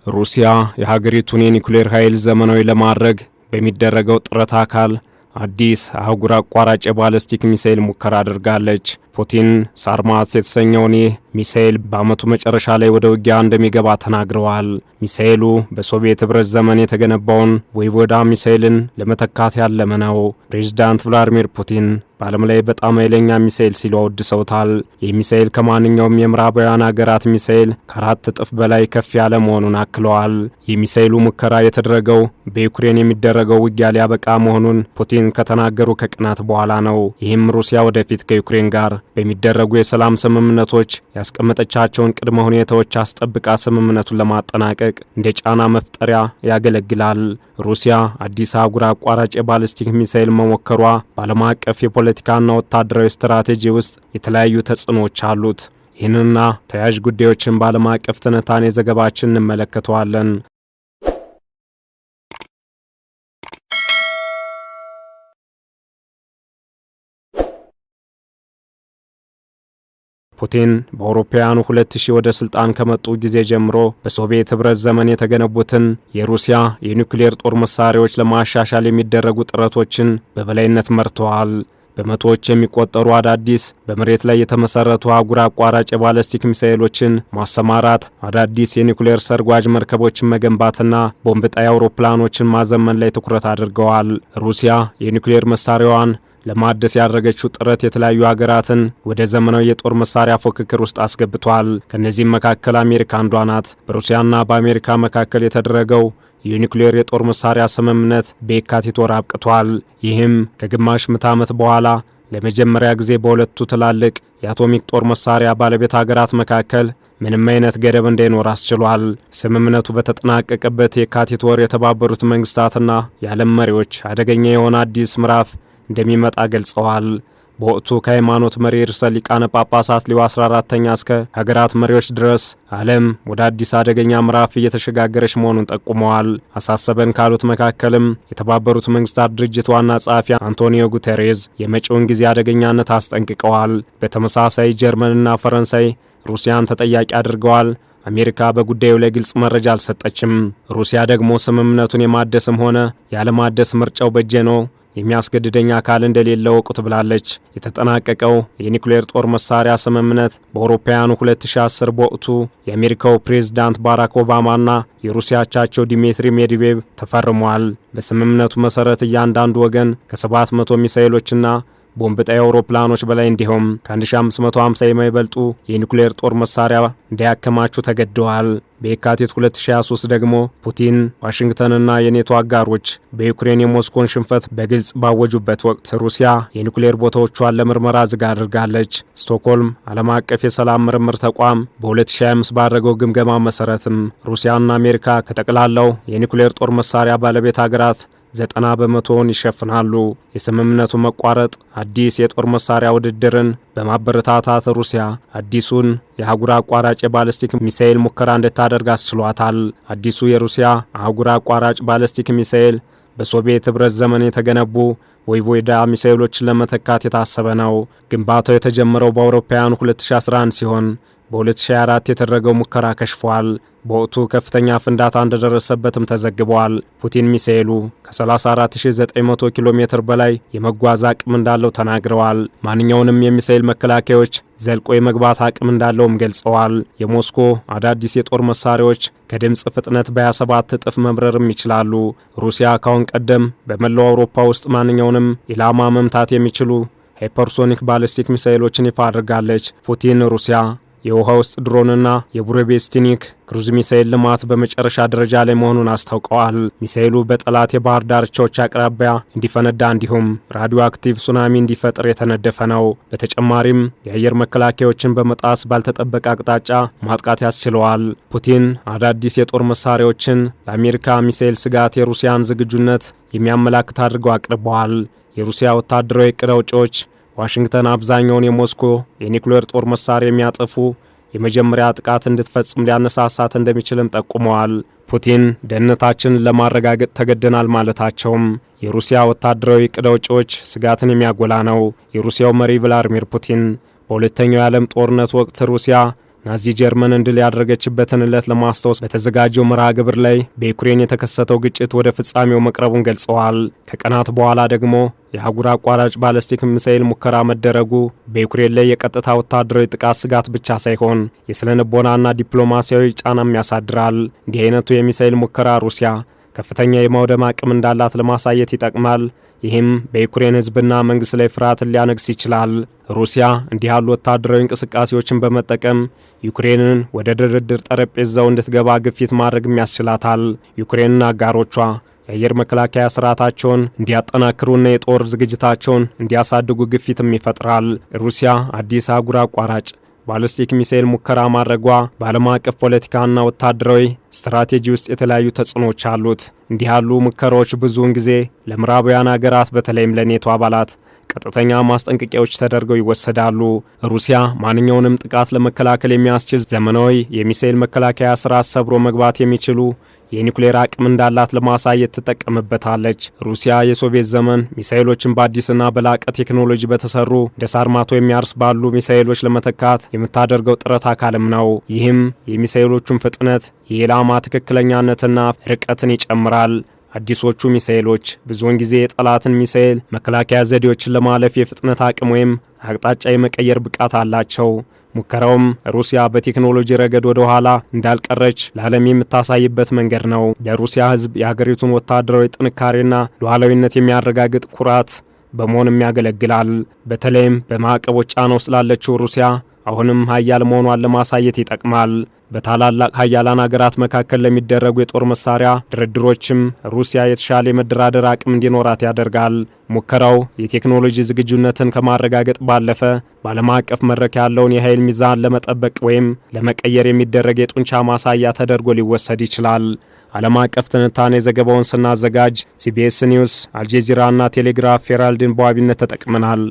ሩሲያ የሀገሪቱን የኒውክሌር ኃይል ዘመናዊ ለማድረግ በሚደረገው ጥረት አካል አዲስ አህጉር አቋራጭ የባለስቲክ ሚሳኤል ሙከራ አድርጋለች። ፑቲን ሳርማት የተሰኘውን ይህ ሚሳኤል በዓመቱ መጨረሻ ላይ ወደ ውጊያ እንደሚገባ ተናግረዋል። ሚሳኤሉ በሶቪየት ኅብረት ዘመን የተገነባውን ቮይቮዳ ሚሳኤልን ለመተካት ያለመ ነው። ፕሬዚዳንት ቭላዲሚር ፑቲን በዓለም ላይ በጣም ኃይለኛ ሚሳኤል ሲሉ አወድሰውታል። ይህ ሚሳኤል ከማንኛውም የምዕራባውያን ሀገራት ሚሳኤል ከ4 እጥፍ በላይ ከፍ ያለ መሆኑን አክለዋል። የሚሳኤሉ ሙከራ የተደረገው በዩክሬን የሚደረገው ውጊያ ሊያበቃ መሆኑን ፑቲን ከተናገሩ ከቀናት በኋላ ነው። ይህም ሩሲያ ወደፊት ከዩክሬን ጋር በሚደረጉ የሰላም ስምምነቶች ያስቀመጠቻቸውን ቅድመ ሁኔታዎች አስጠብቃ ስምምነቱን ለማጠናቀቅ እንደ ጫና መፍጠሪያ ያገለግላል። ሩሲያ አዲስ አህጉር አቋራጭ የባሊስቲክ ሚሳኤል መሞከሯ በዓለም አቀፍ የፖለቲካና ወታደራዊ ስትራቴጂ ውስጥ የተለያዩ ተጽዕኖዎች አሉት። ይህንና ተያያዥ ጉዳዮችን በዓለም አቀፍ ትንታኔ ዘገባችን እንመለከተዋለን። ፑቲን በአውሮፓውያኑ 2000 ወደ ስልጣን ከመጡ ጊዜ ጀምሮ በሶቪየት ኅብረት ዘመን የተገነቡትን የሩሲያ የኒውክሌር ጦር መሳሪያዎች ለማሻሻል የሚደረጉ ጥረቶችን በበላይነት መርተዋል። በመቶዎች የሚቆጠሩ አዳዲስ በመሬት ላይ የተመሰረቱ አህጉር አቋራጭ የባለስቲክ ሚሳኤሎችን ማሰማራት፣ አዳዲስ የኒውክሌር ሰርጓጅ መርከቦችን መገንባትና ቦምብ ጣይ አውሮፕላኖችን ማዘመን ላይ ትኩረት አድርገዋል። ሩሲያ የኒውክሌር መሳሪያዋን ለማደስ ያደረገችው ጥረት የተለያዩ ሀገራትን ወደ ዘመናዊ የጦር መሳሪያ ፉክክር ውስጥ አስገብቷል። ከእነዚህም መካከል አሜሪካ አንዷ ናት። በሩሲያና በአሜሪካ መካከል የተደረገው የኒውክሌር የጦር መሳሪያ ስምምነት በየካቲት ወር አብቅቷል። ይህም ከግማሽ ምዕተ ዓመት በኋላ ለመጀመሪያ ጊዜ በሁለቱ ትላልቅ የአቶሚክ ጦር መሳሪያ ባለቤት ሀገራት መካከል ምንም አይነት ገደብ እንዳይኖር አስችሏል። ስምምነቱ በተጠናቀቀበት የካቲት ወር የተባበሩት መንግስታትና የዓለም መሪዎች አደገኛ የሆነ አዲስ ምዕራፍ እንደሚመጣ ገልጸዋል። በወቅቱ ከሃይማኖት መሪ ርዕሰ ሊቃነ ጳጳሳት ሊዮ 14ተኛ እስከ ሀገራት መሪዎች ድረስ ዓለም ወደ አዲስ አደገኛ ምዕራፍ እየተሸጋገረች መሆኑን ጠቁመዋል። አሳሰበን ካሉት መካከልም የተባበሩት መንግስታት ድርጅት ዋና ጸሐፊ አንቶኒዮ ጉተሬዝ የመጪውን ጊዜ አደገኛነት አስጠንቅቀዋል። በተመሳሳይ ጀርመንና ፈረንሳይ ሩሲያን ተጠያቂ አድርገዋል። አሜሪካ በጉዳዩ ላይ ግልጽ መረጃ አልሰጠችም። ሩሲያ ደግሞ ስምምነቱን የማደስም ሆነ ያለማደስ ምርጫው በእጄ ነው፣ የሚያስገድደኝ አካል እንደሌለ እወቁት ብላለች። የተጠናቀቀው የኒውክሌር ጦር መሳሪያ ስምምነት በአውሮፓውያኑ 2010 በወቅቱ የአሜሪካው ፕሬዝዳንት ባራክ ኦባማና የሩሲያ አቻቸው ዲሚትሪ ሜድቬዴቭ ተፈርሟል። በስምምነቱ መሰረት እያንዳንዱ ወገን ከ700 ሚሳኤሎችና ቦምብ ጣይ አውሮፕላኖች በላይ እንዲሁም ከ1550 የማይበልጡ የኒውክሌር ጦር መሳሪያ እንዳያከማቹ ተገደዋል። በየካቲት 2023 ደግሞ ፑቲን፣ ዋሽንግተንና የኔቶ አጋሮች በዩክሬን የሞስኮን ሽንፈት በግልጽ ባወጁበት ወቅት ሩሲያ የኒውክሌር ቦታዎቿን ለምርመራ ዝግ አድርጋለች። ስቶክሆልም ዓለም አቀፍ የሰላም ምርምር ተቋም በ2025 ባደረገው ግምገማ መሰረትም ሩሲያና አሜሪካ ከጠቅላላው የኒውክሌር ጦር መሳሪያ ባለቤት ሀገራት 90 በመቶውን ይሸፍናሉ። የስምምነቱ መቋረጥ አዲስ የጦር መሳሪያ ውድድርን በማበረታታት ሩሲያ አዲሱን የአህጉር አቋራጭ የባለስቲክ ሚሳኤል ሙከራ እንድታደርግ አስችሏታል። አዲሱ የሩሲያ አህጉር አቋራጭ ባለስቲክ ሚሳኤል በሶቪየት ኅብረት ዘመን የተገነቡ ቮይቮዳ ሚሳኤሎችን ለመተካት የታሰበ ነው። ግንባታው የተጀመረው በአውሮፓውያኑ 2011 ሲሆን በ2024 የተደረገው ሙከራ ከሽፏል። በወቅቱ ከፍተኛ ፍንዳታ እንደደረሰበትም ተዘግቧል። ፑቲን ሚሳኤሉ ከ34,900 ኪሎ ሜትር በላይ የመጓዝ አቅም እንዳለው ተናግረዋል። ማንኛውንም የሚሳኤል መከላከያዎች ዘልቆ የመግባት አቅም እንዳለውም ገልጸዋል። የሞስኮ አዳዲስ የጦር መሳሪያዎች ከድምፅ ፍጥነት በ27 እጥፍ መብረርም ይችላሉ። ሩሲያ ካሁን ቀደም በመላው አውሮፓ ውስጥ ማንኛውንም ኢላማ መምታት የሚችሉ ሃይፐርሶኒክ ባሊስቲክ ሚሳኤሎችን ይፋ አድርጋለች። ፑቲን ሩሲያ የውሃ ውስጥ ድሮንና የቡሬቬስትኒክ ክሩዝ ሚሳኤል ልማት በመጨረሻ ደረጃ ላይ መሆኑን አስታውቀዋል። ሚሳኤሉ በጠላት የባህር ዳርቻዎች አቅራቢያ እንዲፈነዳ እንዲሁም ራዲዮ አክቲቭ ሱናሚ እንዲፈጥር የተነደፈ ነው። በተጨማሪም የአየር መከላከያዎችን በመጣስ ባልተጠበቀ አቅጣጫ ማጥቃት ያስችለዋል። ፑቲን አዳዲስ የጦር መሳሪያዎችን ለአሜሪካ ሚሳኤል ስጋት የሩሲያን ዝግጁነት የሚያመላክት አድርገው አቅርበዋል። የሩሲያ ወታደራዊ እቅድ አውጪዎች ዋሽንግተን አብዛኛውን የሞስኮ የኒውክሌር ጦር መሳሪያ የሚያጠፉ የመጀመሪያ ጥቃት እንድትፈጽም ሊያነሳሳት እንደሚችልም ጠቁመዋል። ፑቲን ደህንነታችንን ለማረጋገጥ ተገደናል ማለታቸውም የሩሲያ ወታደራዊ እቅድ አውጪዎች ስጋትን የሚያጎላ ነው። የሩሲያው መሪ ቭላዲሚር ፑቲን በሁለተኛው የዓለም ጦርነት ወቅት ሩሲያ ናዚ ጀርመንን ድል ያደረገችበትን ዕለት ለማስታወስ በተዘጋጀው መርሃ ግብር ላይ በዩክሬን የተከሰተው ግጭት ወደ ፍጻሜው መቅረቡን ገልጸዋል። ከቀናት በኋላ ደግሞ የአህጉር አቋራጭ ባለስቲክ ሚሳኤል ሙከራ መደረጉ በዩክሬን ላይ የቀጥታ ወታደራዊ ጥቃት ስጋት ብቻ ሳይሆን የስነ ልቦናና ዲፕሎማሲያዊ ጫናም ያሳድራል። እንዲህ አይነቱ የሚሳኤል ሙከራ ሩሲያ ከፍተኛ የማውደም አቅም እንዳላት ለማሳየት ይጠቅማል። ይህም በዩክሬን ሕዝብና መንግስት ላይ ፍርሃትን ሊያነግስ ይችላል። ሩሲያ እንዲህ ያሉ ወታደራዊ እንቅስቃሴዎችን በመጠቀም ዩክሬንን ወደ ድርድር ጠረጴዛው እንድትገባ ግፊት ማድረግም ያስችላታል። ዩክሬንና አጋሮቿ የአየር መከላከያ ስርዓታቸውን እንዲያጠናክሩና የጦር ዝግጅታቸውን እንዲያሳድጉ ግፊትም ይፈጥራል። ሩሲያ አዲስ አህጉር አቋራጭ ባሊስቲክ ሚሳኤል ሙከራ ማድረጓ በዓለም አቀፍ ፖለቲካና ወታደራዊ ስትራቴጂ ውስጥ የተለያዩ ተጽዕኖዎች አሉት። እንዲህ ያሉ ሙከራዎች ብዙውን ጊዜ ለምዕራባውያን ሀገራት በተለይም ለኔቶ አባላት ቀጥተኛ ማስጠንቀቂያዎች ተደርገው ይወሰዳሉ። ሩሲያ ማንኛውንም ጥቃት ለመከላከል የሚያስችል ዘመናዊ የሚሳኤል መከላከያ ስርዓት ሰብሮ መግባት የሚችሉ የኒውክሌር አቅም እንዳላት ለማሳየት ትጠቀምበታለች። ሩሲያ የሶቪየት ዘመን ሚሳኤሎችን በአዲስና በላቀ ቴክኖሎጂ በተሰሩ እንደ ሳርማት ወይም ያርስ ባሉ ሚሳኤሎች ለመተካት የምታደርገው ጥረት አካልም ነው። ይህም የሚሳኤሎቹን ፍጥነት፣ የኢላማ ትክክለኛነትና ርቀትን ይጨምራል። አዲሶቹ ሚሳኤሎች ብዙውን ጊዜ የጠላትን ሚሳኤል መከላከያ ዘዴዎችን ለማለፍ የፍጥነት አቅም ወይም አቅጣጫ የመቀየር ብቃት አላቸው። ሙከራውም ሩሲያ በቴክኖሎጂ ረገድ ወደ ኋላ እንዳልቀረች ለዓለም የምታሳይበት መንገድ ነው። ለሩሲያ ሕዝብ የሀገሪቱን ወታደራዊ ጥንካሬና ሉዓላዊነት የሚያረጋግጥ ኩራት በመሆንም ያገለግላል። በተለይም በማዕቀቦች ጫና ውስጥ ላለችው ሩሲያ አሁንም ሀያል መሆኗን ለማሳየት ይጠቅማል። በታላላቅ ሀያላን ሀገራት መካከል ለሚደረጉ የጦር መሳሪያ ድርድሮችም ሩሲያ የተሻለ የመደራደር አቅም እንዲኖራት ያደርጋል። ሙከራው የቴክኖሎጂ ዝግጁነትን ከማረጋገጥ ባለፈ በዓለም አቀፍ መድረክ ያለውን የኃይል ሚዛን ለመጠበቅ ወይም ለመቀየር የሚደረግ የጡንቻ ማሳያ ተደርጎ ሊወሰድ ይችላል። ዓለም አቀፍ ትንታኔ ዘገባውን ስናዘጋጅ ሲቢኤስ ኒውስ፣ አልጀዚራና ቴሌግራፍ ሄራልድን በዋቢነት ተጠቅመናል።